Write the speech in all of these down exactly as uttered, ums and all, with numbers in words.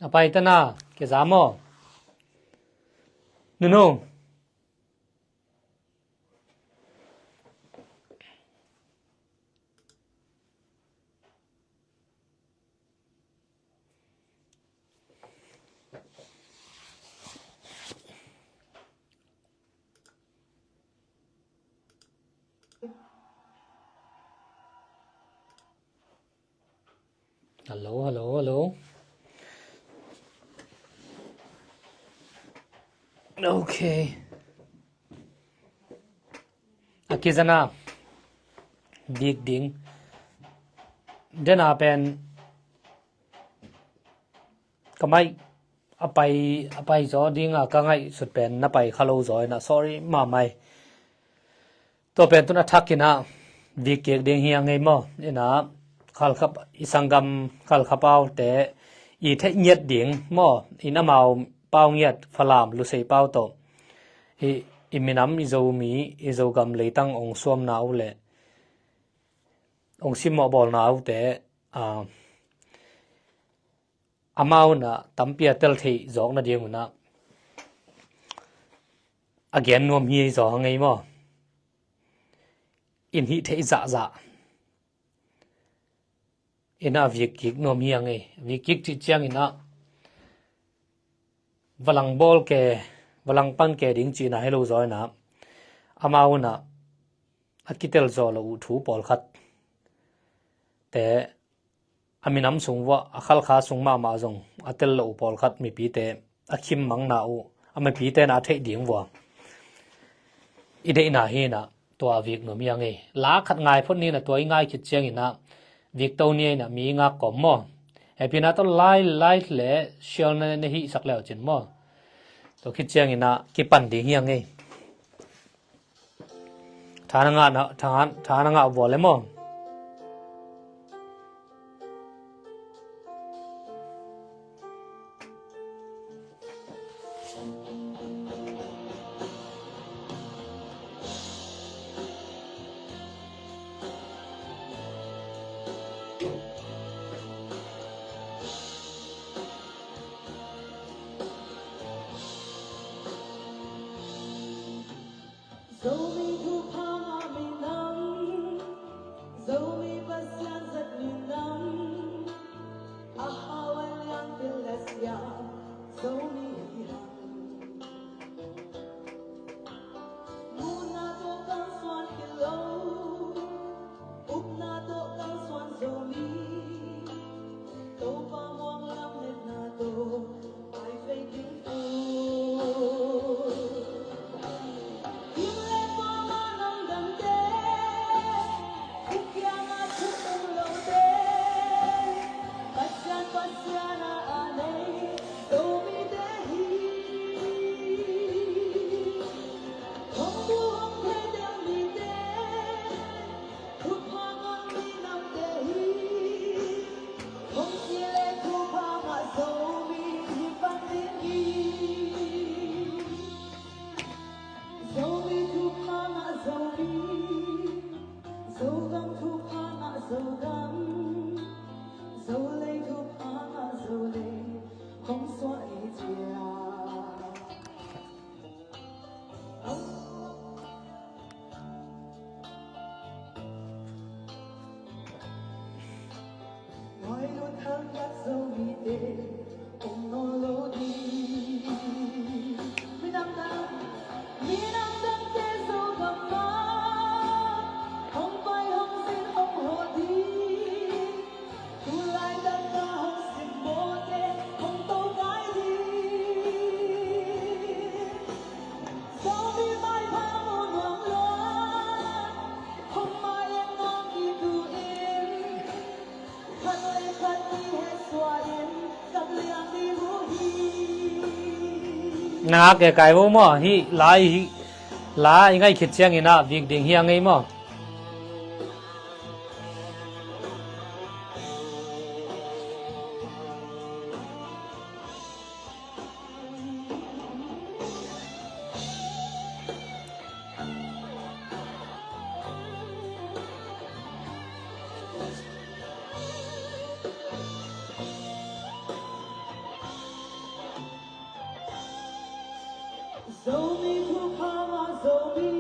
A pai ta na, ke za maw? Nunu. Hello, hello, hello. Okay. A kizana bik ding. Dena pen ka maih a pai, a pai zaw dinga ka ngaihsut pen na pai kha lo zaw ina, sorry mahmah. Tua pen tun a thak ina vik kik ding hi a ngei maw? Ina khalkhap i sanggam khalkhap aute i theih ngiat ding maw? In amau pau ngiat Falam Lusei pau tawh i, i minam i Zomi i Zogam leitang ong suamna uh le ong simmawh bawlna uhte, a, amau na tampi a tel theih zawk nading una a gen nuam hi zaw a ngei maw? In hih theih zahzah ina vik kik nuam hi a ngei. Vik kik cih ciang ina valang bawl ke, valang pan ke ding cihna hi lo zaw ina amau na a kitel zaw lo uh thu pawlkhat te a minam sung vua a khalkha sung mahmah zong a tel lo uh pawlkhat mipite a khim mangna uh a mipite na a theih ding vua i deihna hi na tua vik nuam hi a ngei. La khat ngai phot ni na tua i ngai khit ciang ina vik to ni a ina mi ngak kawm maw? Hepina tawh lai lai le sial na, na hih sak leu cin maw? Tua khit ciang ina kipan ding hi a ngei. Tha na ngah na, tha, tha na ngah vua le maw? Zomi thupha ngah minam, Zomi Pasian zat minam, a hau a lian thil le siam, Zomi hi hang. Muhna tawh kalsuan hi lo, upna tawh kalsuan Zomi, Topa muang lamletna tawh pai fei ding uh. Inn le pawlna namdangte, Kukiang a thu um lote, Pasian, Pasian a a nei Zomite hi. Hong bu hong thei deuh mite, thupha ngah minamte hi. Hong ci le thupha ngah Zomi hi pan ding hi. Zomi thupha ngah Zomi, Zogam thupha ngah Zogam, Zolei thupha ngah Zolei, hong suah hi cia. Na ke kai vo maw, hih la i, hih la i ngaih khit ciangin ah vik ding hi a ngei maw? Zomi thupha ngah Zomi,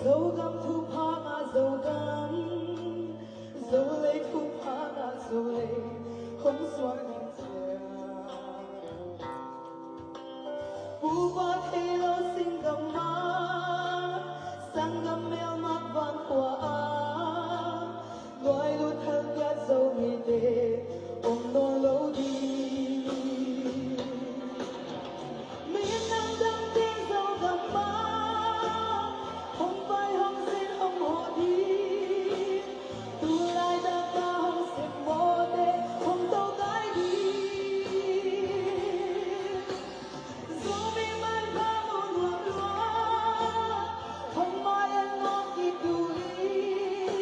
Zogam thupha ngah Zogam, Zolei thupha ngah Zolei, hong suak ning cia. Pupa thei lo singgam mah, sanggam melmah vankhua ah, guai lut halpiat Zomite om nawn lo ding. Minam dangte Zogam mah hong pai hong sin hong hawh ding. Tulai daka hong simmawhte hong tokai ding. Zomi maipha mu nuam lua, hong mai-an nuam kituh in,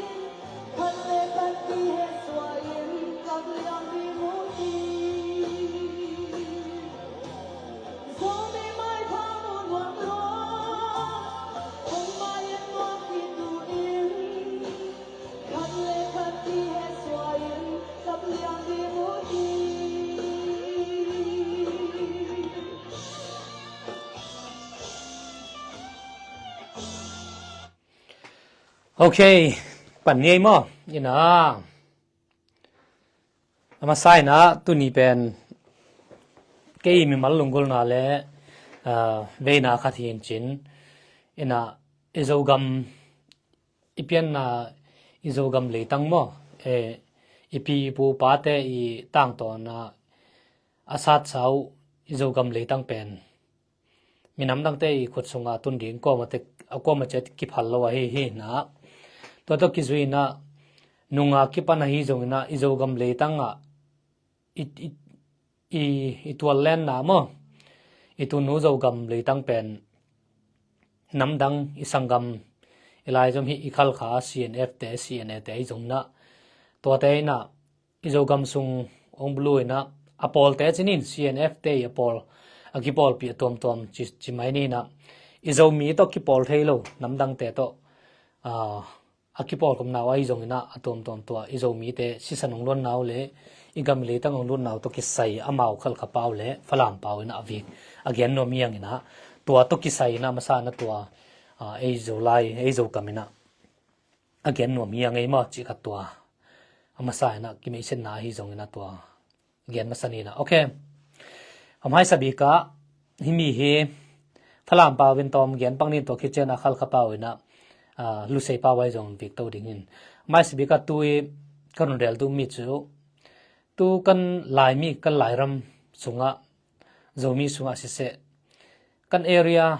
khat le khat kihehsuah in kap liang ding uh hi. Zomi maipha mu nuam lua, hong mai-an nuam kituh in, khat le khat kihehsuah in kap liang ding uh hi. Ok, pan ni ei maw? Ina, a masa ina tuni pen kei mimal lunggulhna le, ah, veina khat hi in cin, ina, i Zogam, i pianna, i Zogam leitang maw? Eh, i pi i pu pate i tangtawn a, a satsa uh i Zogam leitang pen minam dangte i khut sunga tun ding kuamate, a kuamah ciat kiphal lo ahi hi na. Tua tawh kizui ina, nunga kipan ahi zong ina, i Zogam leitang ah i, i, i, i tual lenna maw? I tunu Zogam leitang pen namdang i sanggam i laizom hi i Khalkha C N F te, C N A te i zong ina, tuate ina, i Zogam sung hong bulu ina, a pawlte cinin C N F te i a pawl, a kipawlpi a tuamtuam ci, ci mai ni ina, i Zomi tawh kipawl thei lo namdangte tawh, ah, a kipawlkhopna uh ahi zong ina, a tuamtuam tua i Zomite sisan hong luanna uh le i gam i leitang hong luanna uh tawh kisai amau Khalkha pau le Falam pau ina a vik a gen nuam hi ang ina, tua tawh kisai ina masa ina tua, ah, ei Zolai, ei Zogam ina a gen nuam hi a ngei maw cih khat tua a masa ina kimeihsetna ahi zong ina tua gen masa ni ina. Ok. A maisa bika himi hi Falam pau in tawm gen pak ni tua khit ciang a Khalkha pau ina, ah, Lusei pau ah zong vik to ding in. A maisa bika tu i kan run rel duh mi cu tu kan Laimi, kan Lairam sungah, Zomi sungah siseh, kan area,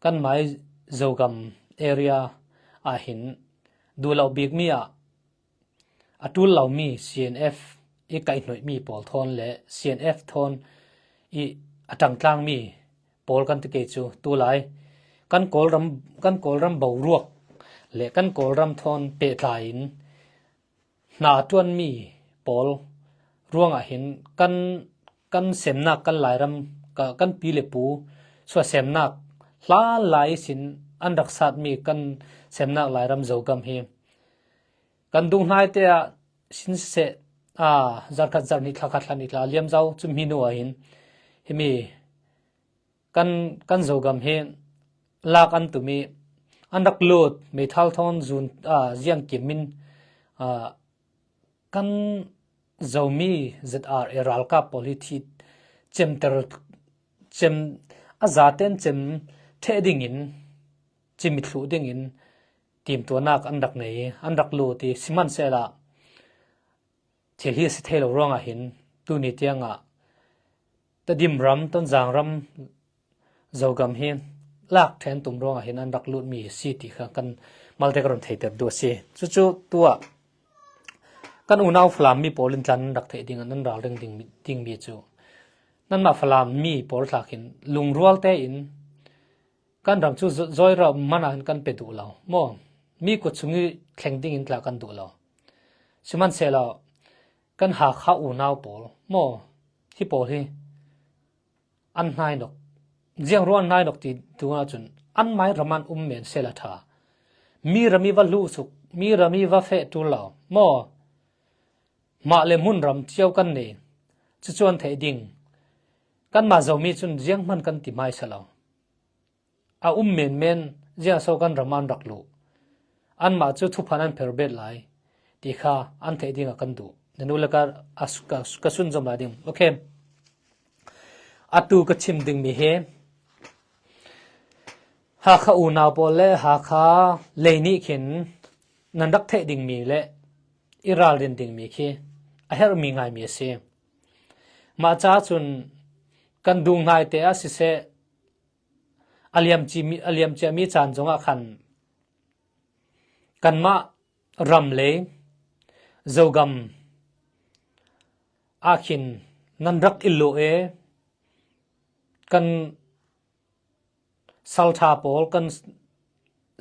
kan mai Zogam area ah hin duh lo bikmi ah a tul lomi C N F i kaihhnoihmi pawl thawn le C N F thawn i a ṭangtlangmi pawl kan ti kei cu tulai kan Kawlram, kan Kawlram boruak le kan Kawlram thawn pehtlai in hna a ṭuanmi pawl ruangah hin kan, kan semnak, kan Lairam, ka, kan pi le pu suah semnak hlan lai sin an rak satmi kan semnak Lairam Zogam hi kan duhnaite ah sin siseh, a, zarh khat zarh nih, thla khat thla nih, tla liamzau cumi hnu ah hin himi kan, kan Zogam hi lak an tum i an rak lut, meithal thawn zun, a, ziangkim in, a, kan Zomi Z R A ralkap pawl hi thih cemter, cem, a zaten cem ṭheh dingin, cimit thluh dingin timtuahnak an rak nei, an rak lut i sihmanhsehla thil hi a si thei lo ruangah hin tuni tiangah Tedim ram, Tonzang ram, Zogam hi lak ṭhen tum ruangah hin an rak lutmi a si ti kha kan malte ka run theiter duh a si. Cucu tuah kan unau Falam mi pawl in tlan an rak theih ding, an ralring ding, dingmi cu nanmah Falam mi pawl tlakin lungrual tein kan ram cu zo-, zawirau man ah hin kan pe duh lo maw? Mi kut sung i thleng dingin tla kan duh lo. Sihmanhsehlaw kan Hakha unau pawl maw? Hi pawl hi an hnainok, ziangruang an hnainok ti tungah cun anmai ram an um men sehla ṭha. Mi ram i va hluhsuk, mi ram i va feh ṭul lo maw? Mah le hmun ram cio kan nei, cucu an theih ding. Anmah Zomi cun zianghman kan ti maisa lo. A um menmen, ziangso kan ram an rak luh. Anmah cu thuphan an pher bet lai ti kha an theih dingah kan duh. Na nu le ka, a, ka, ka sunzom lai ding. Okay. Atu ka chim dingmi hi Hakha unau pawl le Hakha lei nih khin nan rak theih dingmi le i ralrin dingmi khi a herhmi ngaimi a si. Mah caah cun kan duhnaite ah siseh, a liamci mi, a liamciami caan zongah khan kanmah ram lei Zogam ah khin nan rak i luh e, kan saltha pawl, kan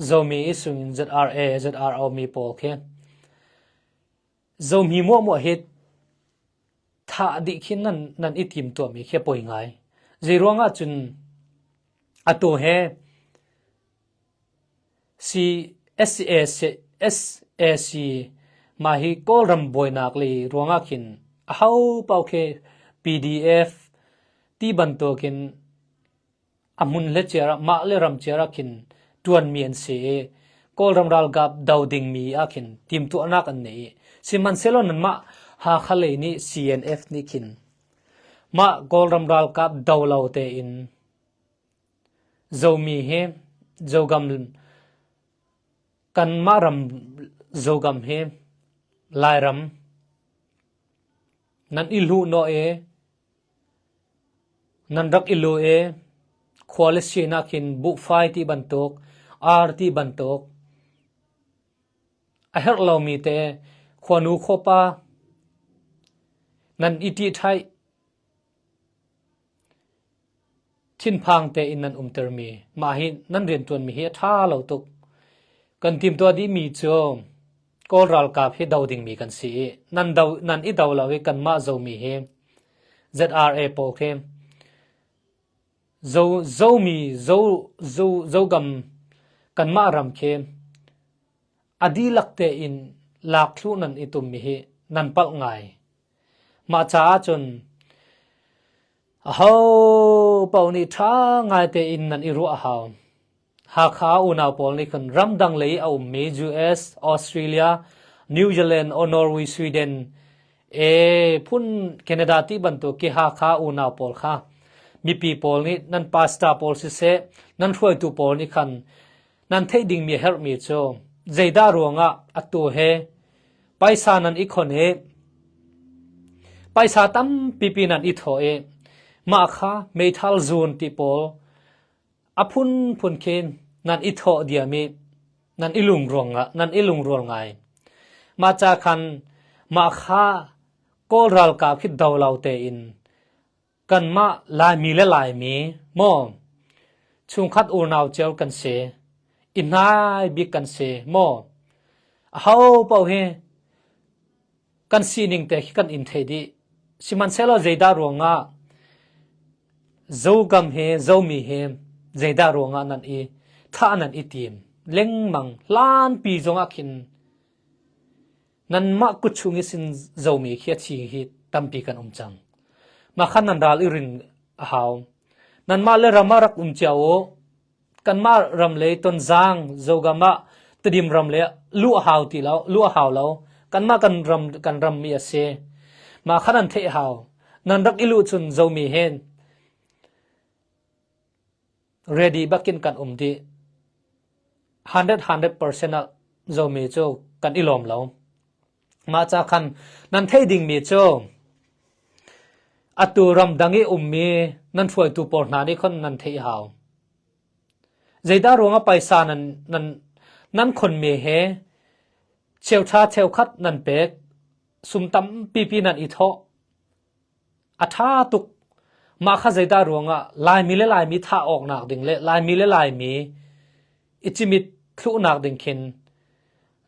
Zomi i sungin Z R A, Z R O mi pawl khi Zomi muahmuah hi thah dih khin nan, nan i timtuahmi khi a poi ngai. Zei ruangah cun atu he C, S A C, S A C mah hi Kawlram buainak lei ruangah khin a hau pau khi P D F ti bantukin a hmun le ciarah, mah le ram ciarah khin ṭuanmi an si i, Kawlram ralkap do dingmi ah khin timtuahnak an nei i, sihmanhsehlaw nanmah Hakha lei nih C N F nih khin mah Kawlram ralkap do lo tein Zomi hi Zogam, kanmah ram Zogam hi Lairam nan i luh naw e, nan rak i luh e, khua le sinak khin buhfai ti bantuk, ar ti bantuk, a herh lo mite, khuanu khuapa nan i ṭihthaih thinphang tein nan umtermi, mah hi nan rianṭuanmi hi a ṭha lo tuk. Kan timtuah dihmi cu Kawl ralkap hi do dingmi kan si i, nan do, nan i do lo i kanmah Zomi hi Z R A pawl khi Zo, Zomi, Zo, Zo, Zogam, kanmah ram khi a dihlak tein lak thluh nan i tummi hi nan palh ngai. Mah caah cun a hau pau nih ṭha ngai tein nan i ruah a hau. Hakha unau pawl nih khun ramdang lei a ummi U S, Australia, New Zealand, aw Norway, Sweden, e phun Canada ti bantuk khi Hakha unau pawl kha mipi pawl nih nan pastor pawl siseh, nan hruaitu pawl nih khan nan theih dingmi a herhmi cu, zeidah ruangah atu he paisa nan i khon i, paisa tampipi nan i thawh i, mah kha meithal zun ti pawl a phunphun khi nan i thawh diam i, nan i lungrual nga, nan i lungrual ngai. Mah ca khan mah kha Kawl ralkap khit do lo tein kanmah Laimi le Laimi maw, chungkhat unau cio kan si, i hnai bik kan si maw, a hau pau hi kan sining te khi kan in thei dih. Sihmanhsehlaw zeidah ruangah Zogam hi, Zomi hi, zeidah ruangah nan i thah nan i tim lengmang hlanpi zongah khin nanmah kut chung ihsin Zomi khi a thi hi tampi kan um cang. Mah khan nan ral i rin a hau. Nanmah le ram ah rak um cia uh. Kanmah ram lei Tonzang, Zogam ah Tedim ram lei luh a hau ti lo, luh a hau lo. Kanmah kan ram, kan ram mi a si. Mah khan nan theih hau. Nan rak i luh cun Zomi hin ready bakin kan um dih. Hundred, hundred percent ah Zomi cu kan i lawm lo. Mah ca khan nan theih dingmi cu atu ramdang i ummi nan hruaitu pawl hna nih khon nan theih hau. Zeidah ruangah paisa nan, nan, nan khonmi he cheuṭha cheukhat nan pek, sum tampipi nan i thawh a ṭha tuk. Mah kha zeidah ruangah Laimi le Laimi thah awknak ding le Laimi le Laimi i cimit thluhnak ding khin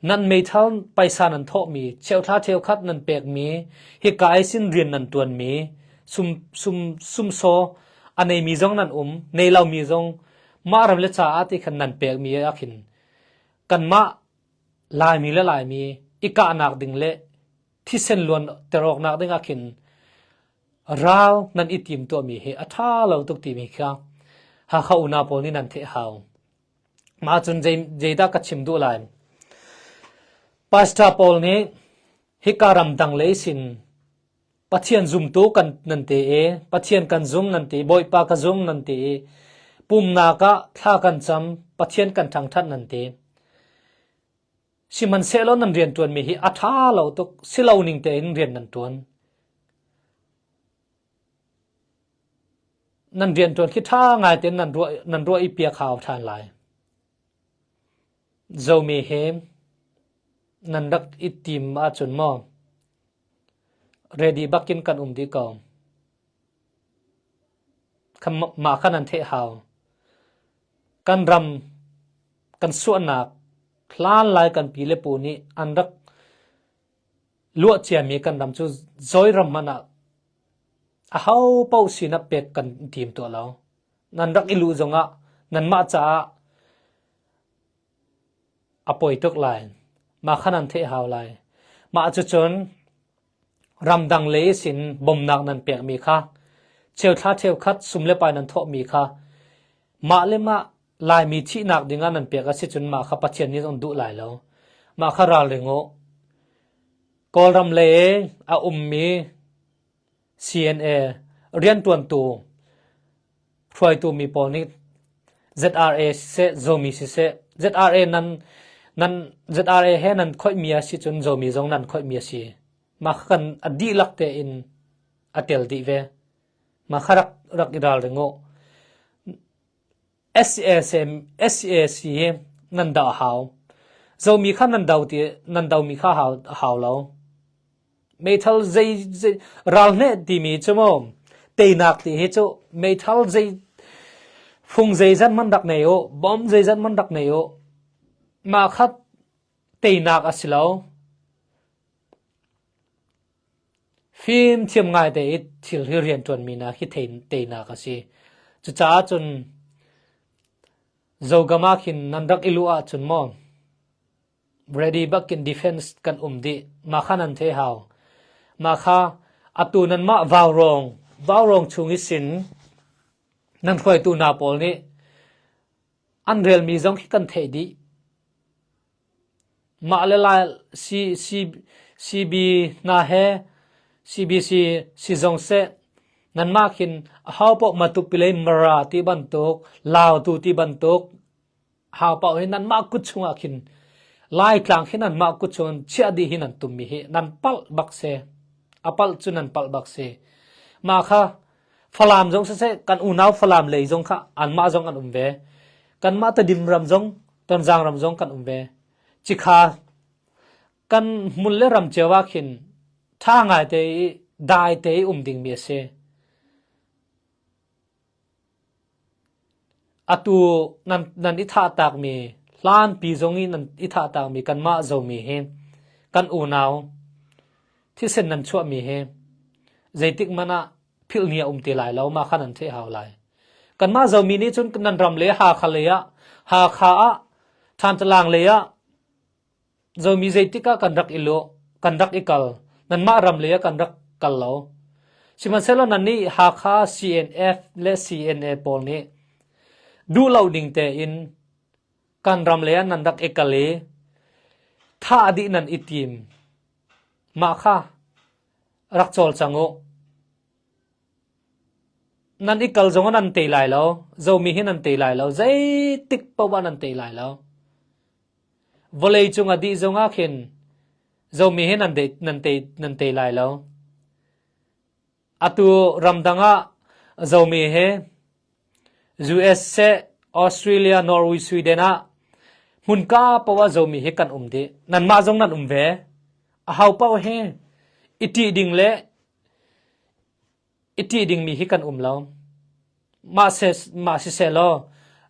nan meithal paisa nan thawhmi, cheuṭha cheukhat nan pekmi, hika ihsin rian nan ṭuanmi, sum, sum, sumsaw a neimi zong nan um, nei lomi zong mah ram le ca ah ti khan nan pekmi ah khin kanmah Laimi le Laimi i kahnak ding le thisen luanter awknak dingah khin ral nan i timtuah mi hi a tha lo tuk ti mi kha Hakha unau pawl nih nan thei hau. Mah cun zei, zeidah ka chim duh lai? Pastor pawl nih hika ramdang lei sin Pathian zumtu kan nan ti e, Pathian kan zum nan ti, Bawipa ka zum nan ti e, pumnak ah thla kan cam, Pathian kan thangthat nan ti. Sihmanhsehlaw nan riantuan mi hi a tha lo tuk, si lo ning tein rian nan tuan. Nan riantuan khi tha ngai tein nan ruah, nan ruah i piak hau than lai. Zomi hi nan rak i tim ahcun maw, ready bakin kan um dih ko. Kha ma-, mah kha nan thei hau. Kan ram, kan suahnak hlan lai kan pi le pu nih an rak luah ciami kan ram cu Zoram hmanah a hau paoh sinah pek kan timtuah lo. Nan rak i luh zongah nanmah caah a poi tuk lai. Mah kha nan thei hau lai. Mah cucun ramdang lei sin bomnak nan pekmi kha, cheuthla cheukhat sum le pai nan thawhmi kha, mah le mah Laimi thihnak dingah nan pek a si cun mah kha Pathian nih zong duh lai lo. Mah kha ralring uh. Kawlram lei a ummi C N A riantuantu hruaitu mi pawl nih Z R A siseh, Zomi siseh, Z R A nan, nan, Z R A he nan khoihmi a si cun Zomi zong nan khoihmi a si. Mah kha kan a dihlak tein a tel dih ve. Mah kha rak, rak i ralring uh. S A C, S A C hi nan dah hau. Zomi kha nan dau ti, nan daumi kha hau, hau lo. Meithal zei, zei, ral hneh timi cu maw, teinak ti hi cu, meithal zei, fung zeizat man rak nei uh, bom zeizat man rak nei uh. Mah kha teinak a si lo. Fimthiam ngaite i thil hi riantuanmi nak hi thei-, teinak a si. Cucaah cun Zogam ah khin nan rak i luh ahcun maw, ready bakin defense kan um dih. Mah kha nan thei hau. Mah kha atu nanmah vaurawng, vaurawng chung ihsin nan hruaitu na pawl nih an relmi zong khi kan theih dih. Mah le lai C, C, C B hna he, C B C si zong seh, nanmah khin a hau paoh Matupi lei Mara ti bantuk, Lautu ti bantuk, hau paoh hi nanmah kut chungah khin, Laitlang hi nanmah kut chungah chiah dih hi nan tummi hi nan palh bak se. A palh cu nan palh bak se. Mah kha Falam zong siseh, kan unau Falam lei zong kha anmah zong an um ve. Kanmah Tedim ram zong, Tonzang ram zong kan um ve. Cikha kan hmun le ram cio ah khin tha ngaite i, daite i um dingmi a si. Atu nan, nan i thahtakmi, hlanpi zong i nan i thahtakmi kanmah Zomi hi kan unau thisen nan chuahmi hi zeitik manah philh ni a um ti lai lo, mah kha nan theih hau lai. Kanmah Zomi nih cun nan ram lei ah, Hakha lei ah, Hakha ah, Thantalang lei ah, Zomi zeitik ah kan rak i luh, kan rak i kal, nanmah ram lei ah kan rak kal lo. Sihmanhsehlaw nannih Hakha C N F le C N A pawl nih duh lo ding tein kan ram lei ah nan rak i kal i thah dih nan i tim. Mah kha rak cawlcang uh. Nan i kal zongah nan tei lai lo, Zomi hi nan tei lai lo, zeitik paoh ah nan tei lai lo. Vawlei cung a dih zongah khin Zomi hi nan tei, nan tei, nan tei lai lo. Atu ramdang ah Zomi hi U S seh, Australia, Norway, Sweden ah hmun kah paoh ah Zomi hi kan um dih. Nanmah zong nan um ve. A hau paoh hi i ṭih ding le i ṭih dingmi hi kan um lo. Mah se, mah siseh law,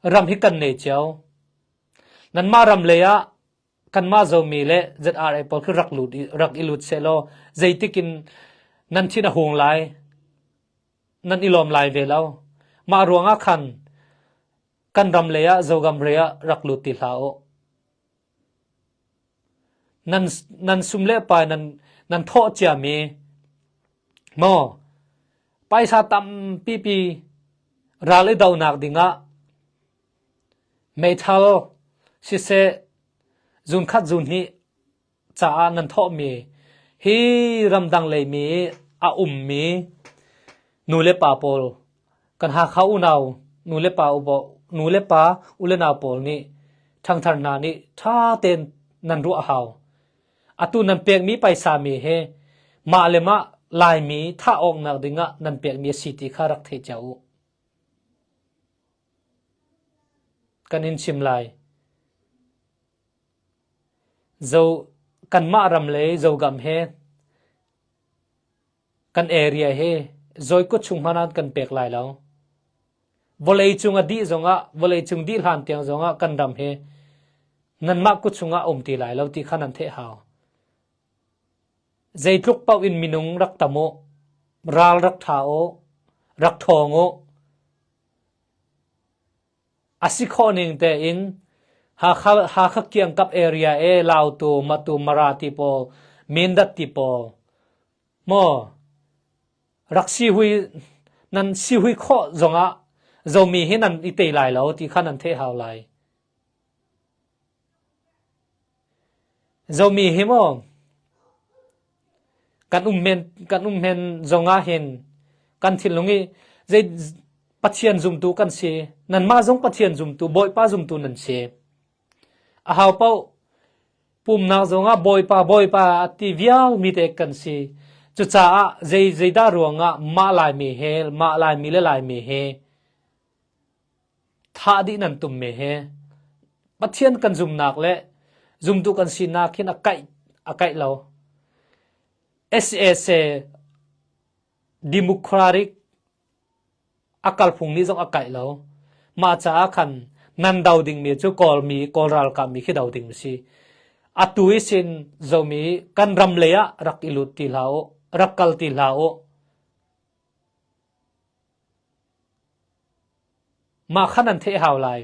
ram hi kan nei cio. Nanmah ram lei ah kanmah Zomi le Z R A pawl khi rak lut i, rak i lut sehlaw, zeitikin nan thin a hung lai, nan i lawm lai ve lo. Mah ruangah khan kan ram lei ah, Zogam lei ah rak lut ti hlah uh. Nan, nan sum le pai nan, nan thawh ciami maw, paisa tampipi ral i dauhnak dingah meithal siseh, zun khat zun hnih caah nan thawhmi, hi ramdang leimi a ummi nu le pa pawl, kan Hakha unau nu le pa u, nu le pa u le nau pawl nih thangtharna nih ṭha tein nan ruah a hau. Atu nan pekmi paisa mi he mah le mah Laimi thah awknak dingah nan pekmi a si ti kha rak thei cia uh. Kan in sim lai. Zo, kanmah ram lei Zogam he, kan area he, zawi kut chung hmanan kan pek lai lo. Vawlei cung a dih zongah, vawlei cung dih hlan tiang zongah kan ram he nanmah kut chungah a um ti lai lo ti kha nan thei hau. Zeitluk pauh in minung rak tam uh, ral rak ṭha uh, rak ṭhawng uh. A si khawh ning tein Hakha, Hakha kiangkap area e, Lautu, Matu, Mara ti pawl, Mindat ti pawl maw, rak sihui, nan sihui khawh zongah Zomi hi nan i tei lai lo ti kha nan thei hau lai. Zomi hi maw, kan um hen, kan um hen zongah hin kan thinlung i zei, Pathian zumtu kan si, nanmah zong Pathian zumtu, Bawipa zumtu nan si. A hau pauh, pumnak zongah Bawipa, Bawipa a ti vial mite kan si. Cucaah zei, zeidah ruangah mah Laimi he, mah Laimi le Laimi he thah dih nan tum mi he. Pathian kan zumnak le zumtu kan sinak hin a kaih, a kaih lo. S A S A Democratic a kalphung nih zong a kaih lo. Mah caah khan nan do dingmi cu Kawlmi, Kawl ralkapmi khi do dingmi si. Atu ihsin Zomi kan ram lei ah rak i lut ti hlah uh, rak kal ti hlah uh. Mah kha nan thei hau lai.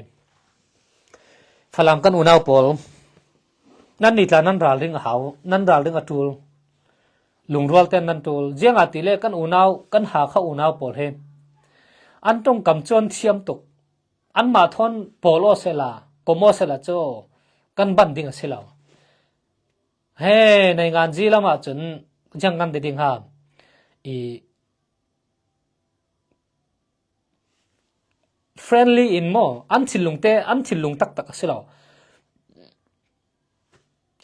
Falam kan unau pawl, nannih tla nan ralring a hau, nan ralring a ṭul. Lungrual ten nan ṭul. Ziangahtile kan unau, kan Hakha unau pawl he an ṭongkam cuan thiam tuk. Anmah thawn pawl aw sehla, pom aw sehla cu kan ban ding a si lo. He, nainganzi lamah cun ziang kan ti ding ha. I friendly in maw, an thinlungte, an thinlung taktak a si lo.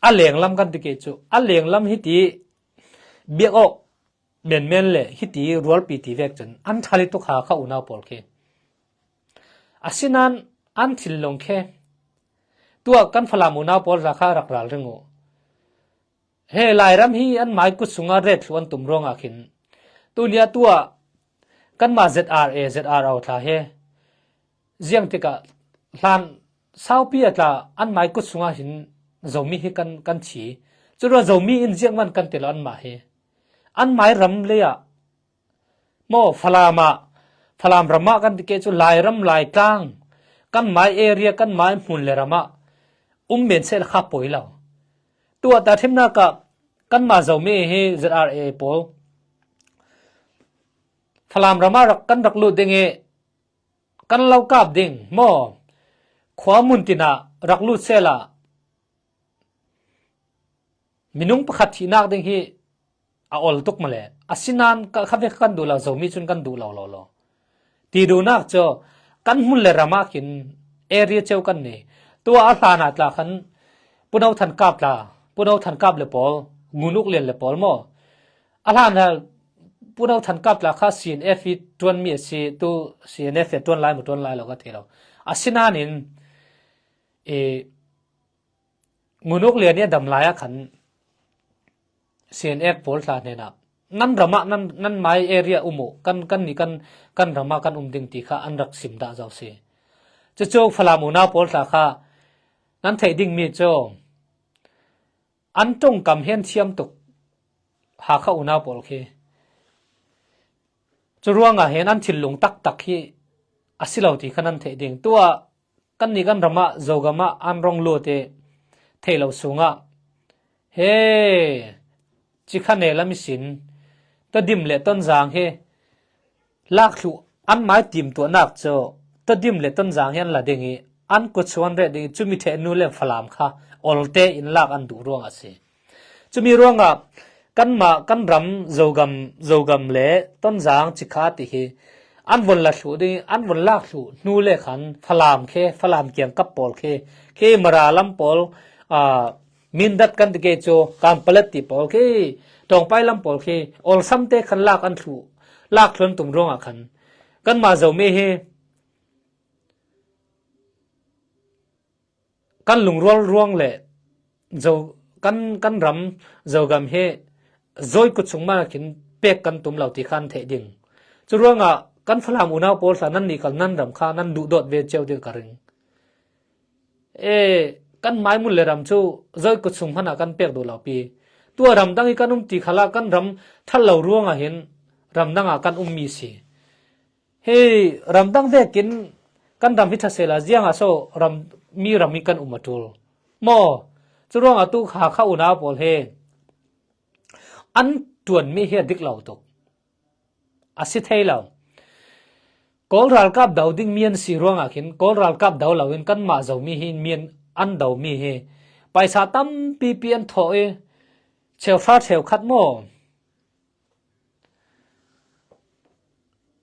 A lenglam kan ti kei cu, a lenglam hiti biak awk menmen le hiti rualpi ti vek cun an ṭhal i tuk Hakha unau pawl khi. Asinain an thinlung khi tuah kan Falam unau pawl hla kha rak ralring uh. He Lairam hi an mai kut sungah ret thlu an tum ruangah khin tuni a tuah kanmah Z R A, Z R O tla he ziang tikah hlan saupi a tla an mai kut sungah hin Zomi hi kan, kan thi. Curuah Zomi in ziangman kan ti lo anmah hi. An mai ram lei ah maw, Falam ah, Falam ram ah kan ti kei cu Lairam, Laitlang, kan mai area, kan mai hmun le ram ah um men seh le kha poi lo. Tuah tahṭhimnak ah kanmah Zomi hi Z R A pawl Falam ram ah rak, kan rak lut ding i kan lo kap ding maw, khua mun tin ah rak lut sehla minung pakhat thihnak ding hi a ol tuk mah le. Asinain ka, kha vek kan duh lo, Zomi cun kan duh lo, lo, lo. Ti duhnak cu kan hmun le ram ah khin area ceu kan nei. Tuah a hlan ah tla khan Puno Than Kap tla, Puno Than Kap le pawl, Ngun Uk Lian le pawl maw. A hlan ah Puno Than Kap tla kha C N F i ṭuanmi a si, tu C N F i ṭuan lai maw, ṭuan lai lo ka thei lo. Asinain i Ngun Uk Lian i a dam lai ah khan C N F pawl tla hnenah, nan ram ah, nan, nan mai area um uh, kan, kan nih kan, kan ram ah kan um ding ti kha an rak sim dah zo si. Cucu Falam unau pawl tla kha nan theih dingmi cu an ṭongkam hi an thiam tuk, Hakha unau pawl khi. Cu ruangah hin an thinlung taktak hi a si lo ti kha nan theih ding. Tuah kannih kan ram ah, Zogam ah an rong luat i theih lo sungah, he, Cikha ne lam ihsin Tedim le Tonzang hi lak thluh an mai timtuahnak cu Tedim le Tonzang hi an la ding ih an kut sung an reh ding ih cumi theh nu le Falam kha olte in lak an duh ruangah a si. Cumi ruangah kanmah kan ram Zogam, Zogam le Tonzang cikha ti hi an vun la thluh ding ih an vun lak thluh hnu le khan Falam khe, Falam kiangkap pawl khe, khe Mara lam pawl, aa, Mindat kan ti kei cu, Kanpalet ti pawl khe, Tawngpai lam pawl khe, olsamte khan lak an thluh, lak thluh an tum ruangah khan kanmah Zomi hi kan lungrual ruang le Zo, kan, kan ram Zogam hi Zoi kut sung mah khin pek kan tum lo ti khan theih ding. Curuangah kan Falam unau pawl tla nannih kal nan ram kha nan duhdawt ve cio ding ka ring. E, kan hmai mun le ram cu Zoi kut sung hmanah kan pek duh lo pi. Tua ramdang ih kan um ti khalah kan ram ṭhat lo ruangah hin ramdangah kan ummi si. Hei, ramdang vekin kan ram hi ṭha sehla ziangah so ram, mi ram hi kan um a ṭul maw? Curuangah tu Hakha unau pawl hi an ṭuanmi hi a dik lo tuk. A si thei lo. Kawl ralkap do ding mi an si ruangah khin Kawl ralkap do loin kanmah Zomi hi mi an, an domi hi paisa tampipi an thawh ih cheuhra cheukhat maw?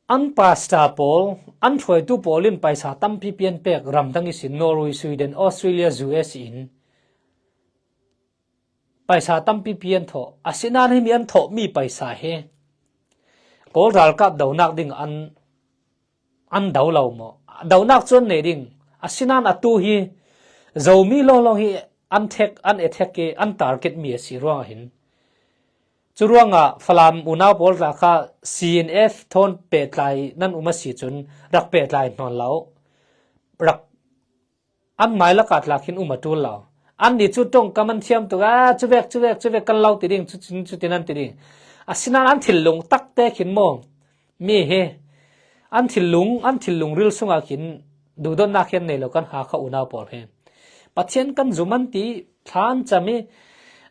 An pasta pawl, an hruaitu pawl in paisa tampipi an pek ramdang ihsin Norway, Sweden, Australia, U S in paisa tampipi an thawh. Asinain himi an thawhmi paisa hi Kawl ralkap donak ding an, an do lo maw? Donak cu an nei ding. Asinain atu hi Zomi lawnglawng hi an thek, an attack ih an target mi a si ruangah hin. Curuangah Falam unau pawl tla kha C N F thawn pehtlai nan um a si cun rak pehtlai hnawn lo. Rak an mai lakah tla khin um a ṭul lo. Annih cu ṭongkam an thiam tuk a, cuvek, cuvek, cuvek kan lo ti ding, cutin, cutin an ti ding. Asinain an thinlung takte khin maw? Mi hi an thinlung, an thinlung ril sungah khin duhdawtnak hi an nei lo kan Hakha unau pawl hi. Pathian kan zum an ti, thla an cam ih,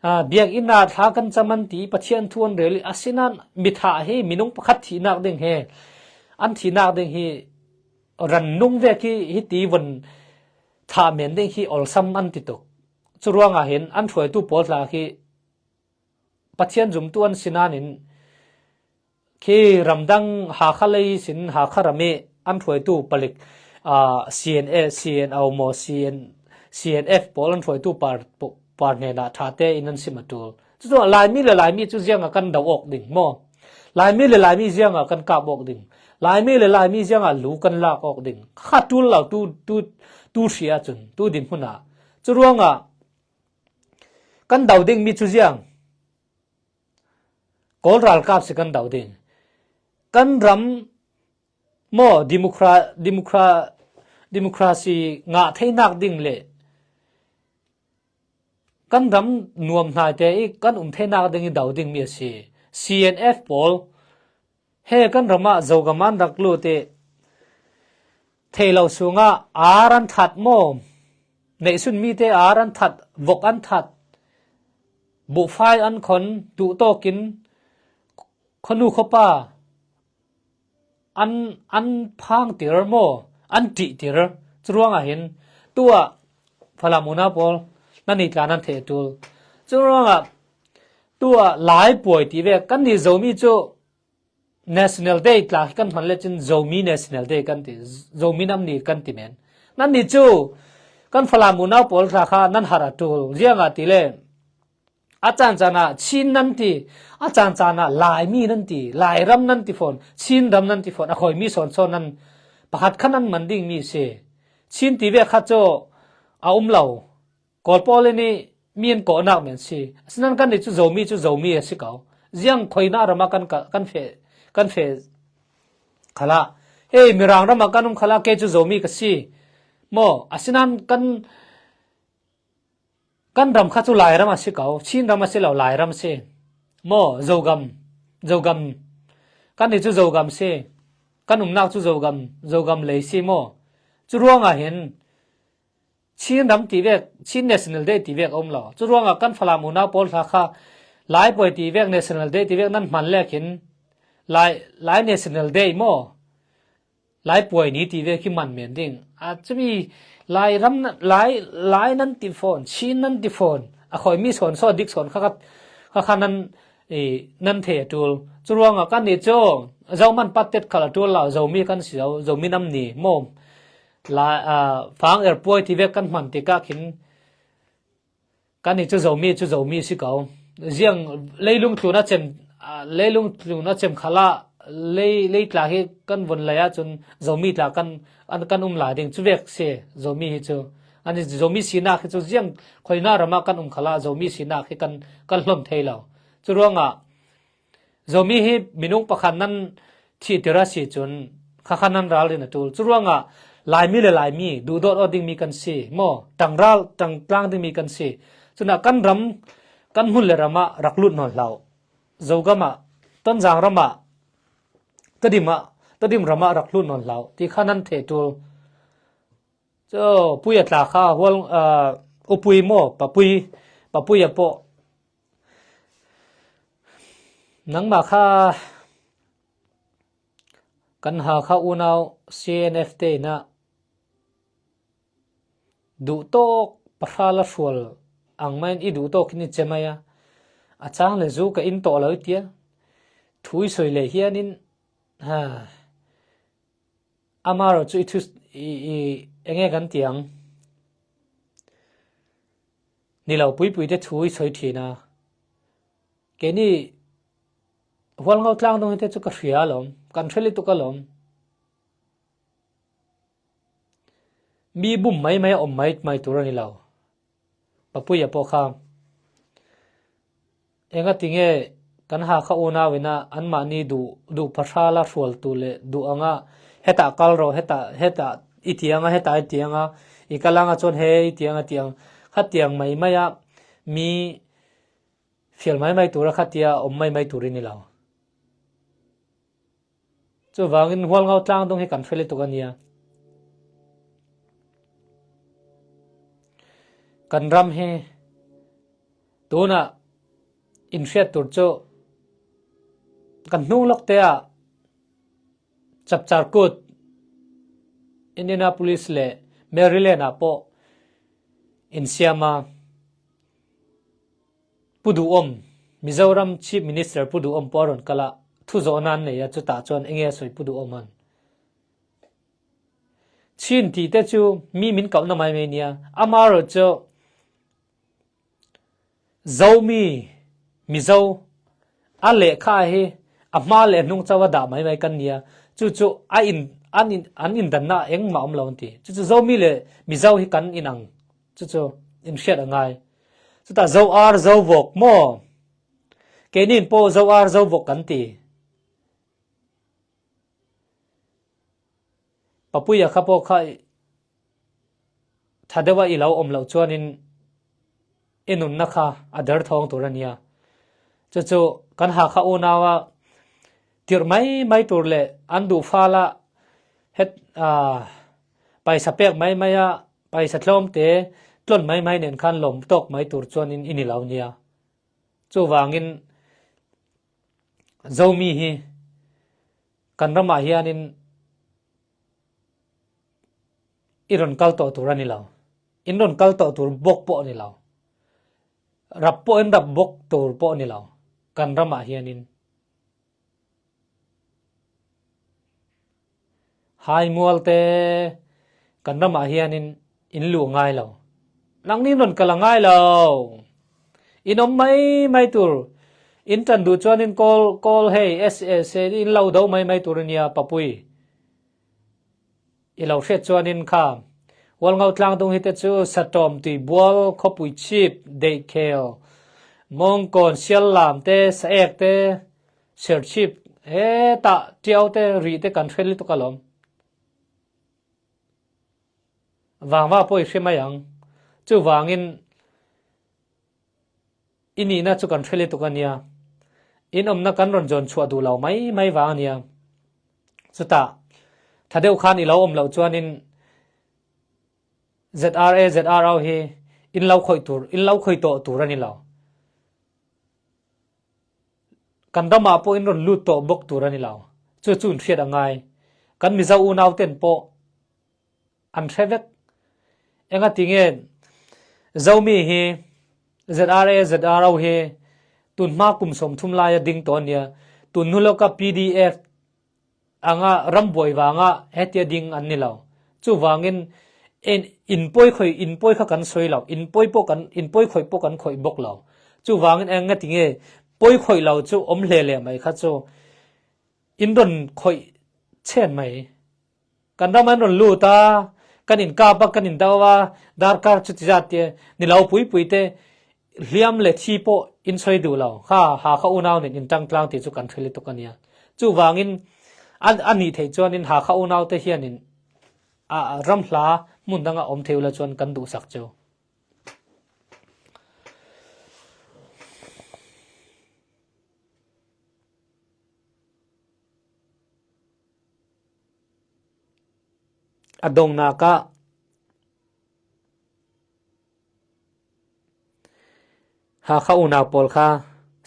aa, biakinn ah thla kan cam an ti, Pathian thu an rel ih, asinain mithah hi minung pakhat thihnak ding hi, an thihnak ding hi rannung vek hi hiti vun thah men ding hi olsam an ti tuk. Curuangah hin an hruaitu pawl tla khi Pathian zumtu an si nain khi ramdang Hakha lei sin Hakha ram ih an hruaitu palik, aa, C N A, C N O maw, C N, C N F pawl an hruaitu par, par hnenah ṭhate in an sim a ṭul. Cucu Laimi le Laimi cu ziangah kan do awk ding maw? Laimi le Laimi ziangah kan kap awk ding? Laimi le Laimi ziangah lu kan lak awk ding? Kha ṭul lo tu, tu, tu hri ahcun, tu dinhmun ah. Curuangah kan do dingmi cu ziang? Kawl ralkap si kan do ding. Kan ram maw, democra-, democra-, democracy ngah theinak ding le kan ram nuamhnaite ih kan um theinak ding ih do dingmi a si. C N F pawl he kan ramah Zogam an rak lut ih theih lo sungah ar an that maw? Neihsun mite ar an that, vok an that, buhfai an khon, tuhtawkin khuanu khuapa an, an phangtir maw? An ṭihtir. Curuangah hin tuah Falam unau pawl nannih tla nan theih a ṭul. Curuangah tuah laipuai ti vek kannih Zomi cu National Day tla hi kan hman lecin Zomi National Day kan ti, Zomi nam ni kan ti men. Nannih cu kan Falam unau pawl tla kha nan harh a ṭul. Ziangahtile a cancana Chin nan ti, a cancana Laimi nan ti, Lairam nan ti fawn, Chinram nan ti fawn, a khuaimi sawnsawn nan pakhat khan an man dingmi si. Chin ti vek khat cu a um lo. Kawl pawl in ih mi an kawhnak men si. Asinan kannih cu Zomi cu Zomi a si ko. Ziang khuaina ramah kan ka, kan feh, kan feh khalah. Hei, Mirang ramah kan um khalah, kei cu Zomi ka si. Maw, asinan kan, kan ram kha cu Lairam a si ko. Chinram a si lo, Lairam a si. Maw, Zogam, Zogam. Kannih cu Zogam si. Kan umnak cu Zogam, Zogam lei si maw? Curuangah hin Chin ram ti vek, Chin National Day ti vek a um lo. Curuangah kan Falam unau pawl tla kha laipuai ti vek, National Day ti vek nan hman lek hin Lai, Lai National Day maw, Lai puai ni ti ve kiman men ding. A cumi Lai ram na, Lai, Lai nan ti fawn, Chin nan ti fawn. A khawi mi sawn saw dik sawn kha kha, kha kha nan, i, nan thei a tul. Cu ruangah kan ni cu Zoman pattet khal a tul lo, Zomi kan si lo, Zomi nam ni maw. Lai, a, fang er puai ti ve kan hman tikah khin kan ni cu Zomi cu Zomi si ko. Ziang leilung tlun a cem, a, leilung tlun a cem khalah lei, lei tla hi kan von lai ahcun Zomi tla kan, an, kan um lai ding cu vek si Zomi hi cu. An ni Zomi sinak hi cu ziang khoina ramah kan um khalah Zomi sinak hi kan, kan hlon thei lo. Cu ruangah Zomi hi minung pakhat nan thihtir a si cun khakha nan ral ding a tul. Cu ruangah Laimi le Laimi duhdawt aw dingmi kan si maw? Tangral, tangtlang dingmi kan si. Cunah kan ram, kan hmun le ramah rak lut nawn hlah uh. Zogamah, Tonzang ramah, Tedim ah, Tedim ramah rak lut nawn hlah uh ti kha nan theh tul. Cu Pui a tla kha hual, aa, Upui maw, Papui, Papui a pawh. Nangmah kha kan Hakha unau C N F te inah duhtawk pahra la hrual ang main i duhtawk in i cemai a, a cang le zu ka in tawh lo i tia thu i soi leh hianin, ha, amaro cu i thu i, i enge kan tiang ni lo puipui te thu i soi ṭhin a. Keini Hualngo tlang dong hite cu ka hria lawm, kan hrel i tuk a lawm. Mi bum maimai a om maimai tur a ni lo. Papui a pawh kha engati nge kan Hakha unau inah anmahni duh, duh pahra la hrualtu le duh angah hetah kal rawh, hetah, hetah i tianga, hetah i tianga, i kal anga cun he i tianga tiang, kha tiang maimai ah mi fial maimai tur a khatia om maimai tur i ni lo. Cuvangin Hualngo tlang dong hi kan hrel i tuk a nia. Kan ram hi tunah in hriat tur cu kan hnung lokte ah Chapchar Kut, Indianapolis le Maryland ah pawh in siama Pu Duh Om, Mizoram Chief Minister Pu Duh Om pawh a run kal ah thuzawhna an nei a, cutah chuan enge a sawi Pu Duh Om an. Chin tihte cu mi min kauhna maimai nia, amah rawh cu Zomi, Mizo, a lehkha hi a hma le a hnung chauh a dah maimai kan nia. Cucu a in, an in, an indanna engmah om lo an ti. Cucu Zomi le Mizo hi kan in ang. Cucu in hriat a ngai. Cutah Zo ar Zo vawk maw? Keini in pawh Zo ar Zo vawk kan ti. Papui a kha pawh kha Thadeuh ah i lo om loh chuanin i nunna kha a derthawng tur a nia. Cucu kan Hakha unau ah tirh maimai tur le an duhfal ah het, aa, paisa pek maimai ah paisa tlawmte tlawn maimai nen khan lawm tawk mai tur chuanin i ni lo nia. Chuvangin Zomi hi kan ramah hianin i rawn kal tawh tur a ni lo. In rawn kal tawh tur bawk pawh a ni lo. Rap pawh in rap bawk tur pawh a ni lo. Kan ramah hianin Haimualte kan ramah hianin in luh ngai lo. Nangni in rawn kal a ngai lo. In awm mai mai tur, in ṭan duh chuanin kawl, kawl hei, S S, in lo do mai mai tur a nia, Papui. I lo hriat chuanin kha, Hualngo tlang dung hite chu Satawm, Tuibual, Khawpui Chip, Deihkhel, Mawngkawn, Siallam te, Saek te, Serchhip, hetah Ṭiau te, Rih te kan hre lutuk alawm. Vangva pawh i hre mai ang. Chuvangin i nihna chu kan hre lutuk a nia. In awmna kan rawn zawn chhuah duh lo mai mai vang a nia. Chutah Thadeuh khan i lo awm loh chuanin Z R A, Z R O hi in lo khawih tur, in lo khawih tawh tur a ni lo. kan ramah pawh in rawn lut tawh bawk tur a ni lo. Chu chu in hriat a ngai. Kan Mizo unau ten pawh an hre vek. Engatinge Zomi hi, Z R A, Z R O hi, tun hma kum sawmthum lai a ding tawh a nia, tun nu lawka P D F anga ram buai vanga hetia ding an ni lo. Chuvangin in, in pawi khoi, in pawi kha kan soi lo, in pawi pawh kan, in pawi khoi pawh kan khoih bawk lo. Chuvangin engatinge pawi khoih lo chu om hle leh mai kha chu in rawn khoih chen mai. Kan ram an rawn lut a, kan inkap a, kan indau a, darkar chuti zat te, ni lo puipui te, hliam leh thi pawh in soi duh lo. Kha, Hakha unau nen in tangtlang ti chu kan hre lutuk a nia. Chuvangin a, a nih theih chuan in Hakha unau te hian in a, a ram hla hmun danga awm theih ula chuan kan duhsak chu. A dongnak ah Hakha unau pawl kha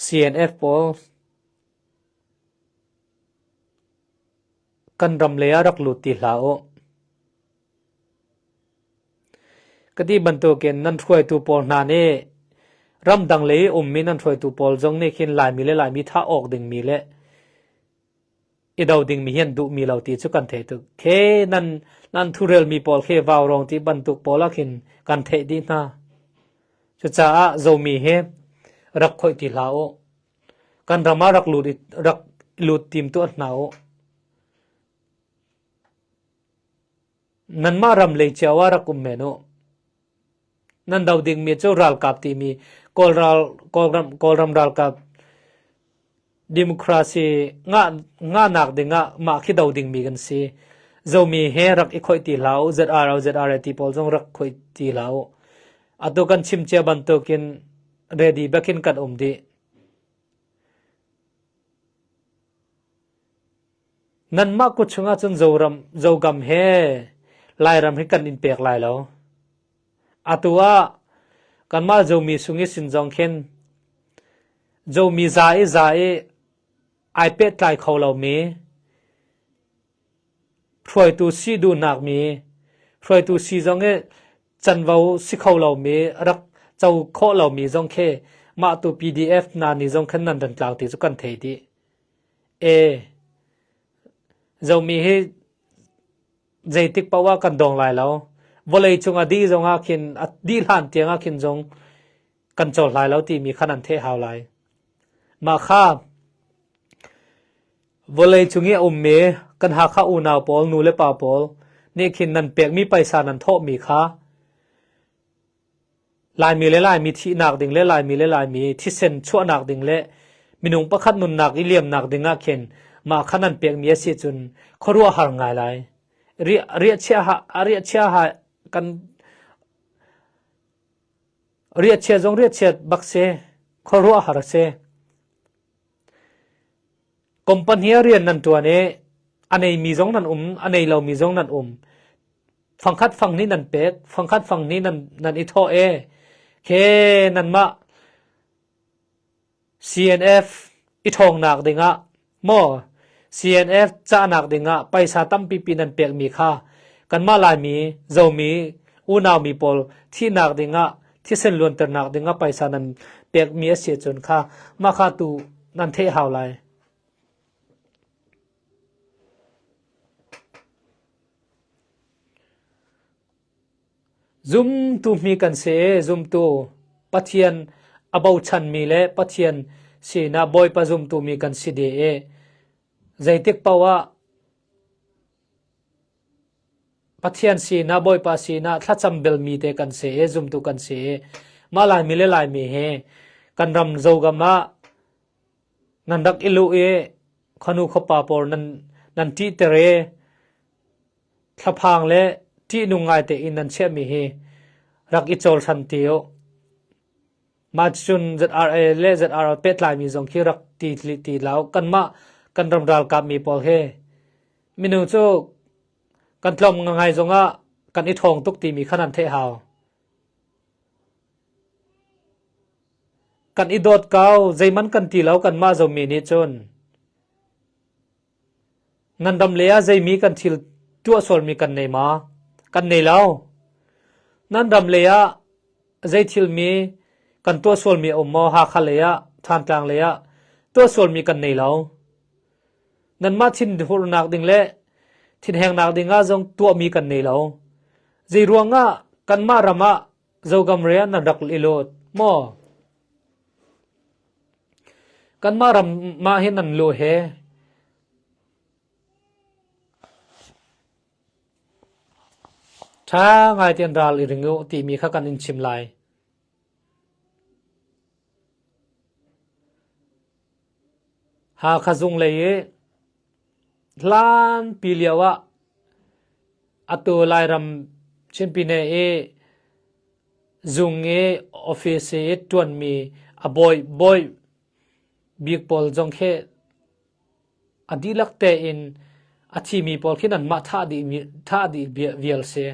C N F pawl kan ram lei a rak lut ti hla uh. Ka tih bantukin nan hruaitu pawl hna nih ram dang lei um mi nan hruaitu pawl zong nih khin Laimi le Laimi tha awk ding mi le i do ding mi hian duh mi lo ti chu kan thei tuk. Khe nan, nan thurel mi pawl khe vau rawng ti bantuk pawl a khin kan theih dih hna. Cucaah Zomi hi rak khoih ti hla uh. Kan ram a rak lut i, rak lut tim tuah hna uh. Nanmah ram lei ciau a rak um men uh. Nan do ding mi chu ralkap timi, Kawlral, Kawlram, Kawlram ralkap, democracy ngah, ngahnak dingah mah khi do ding mi kan si. Zomi he rak i khoih ti hla uh, Z R O, Z R A ti pawl zong rak khoih ti hla uh. Atu kan chim cia bantukin ready bekin kan um dih. Nanmah kut chungah cun Zoram, Zogam he Lairam hi kan in pek lai lo. Atu ah kanmah Zomi sung i sin zong khin Zomi za i za i ai pet tlai kho lo mi, hruaitu si duhnak mi, hruaitu si zong i chanvo si kho lo mi, rak co khawh lo mi zong khe mah tu P D F na ni zong khen nan ran tlau ti cu kan thei dih. E, Zomi hi zeitik paoh ah kan dawng lai lo. Vawlei cungah dih zongah khin, a dih hlan tiangah khin zong kan cawl lai lo timi khan an theh hau lai. Mah kha, vawlei cung i a ummi kan Hakha unau pawl, nu le pa pawl nih khin nan pekmi paisa nan thawhmi kha Laimi le Laimi thihnak ding le Laimi le Laimi thisen chuahnak ding le minung pakhat nunnak i liamnak dingah khin mah kha nan pekmi a si cun khuaruah har ngai lai. Riah, riahchia ha, a riahchia ha kan riahchia zong riahchia bak se, khuaruah har se. Company a rian nan ṭuan e, a nei mi zong nan um, a nei lo mi zong nan um. Fangkhat fanghnih nan pek, fangkhat fanghnih nan, nan i thawh e. Khe nanmah C N F i thawngnak dingah maw, C N F cahnak dingah paisa tampipi nan pekmi kha kanmah Laimi, Zomi, unaumi pawl thihnak dingah, thisen luanternak dingah paisa nan pekmi a si cun kha mah kha tu nan theih hau lai. Zumtu mi kan si e, zumtu Pathian a bochan mi le Pathian sinah Bawipa zumtu mi kan si dih e. Zeitik paoh ah Pathian sinah, Bawipa sinah thlacam bel mite kan si e, zumtu kan si e. Mah Laimi le Laimi he kan ram Zogam ah nan rak i luh i khuanu khuapa pawl nan, nan ṭihter i thlaphang le ṭihnung ngaite in nan chiahmi hi rak i cawlhran ti uh. Mah cun Z R A le Z R O pet laimi zong khi rak ti, ti, ti lo. Kanmah kan ram ralkap mi pawl he minung cu kan tlawm ngaingai zongah kan i thawng tuk timi khan an theih hau. Kan i dawt kau, zeiman kan ti lo, kanmah Zomi nih cun. Nan ram lei ah zeimi kan thil tuahsual mi kan nei ma, kan nei lo. Nan ram lei ah zei thil mi kan tuahsual mi a um maw, Hakha lei ah, Thantlang lei ah tuahsual mi kan nei lo. Nanmah thinhurhnak ding le thinhengnak ding ah zong tuahmi kan nei lo. Zei ruangah kanmah ram ah Zogam lei ah nan rak i lut maw? Kanmah ram mah hi nan luh he. Tha ngai tian ral i ring uh timi kha kan in chim lai. Hakha zung lei i hlanpi liau ah a tu Lairam Chinpi ne i zung i office i tuanmi a bawi bawi bik pawl zong khe a dihlak tein a thimi pawl khi nanmah thah dih mi, thah dih bia-, vial se.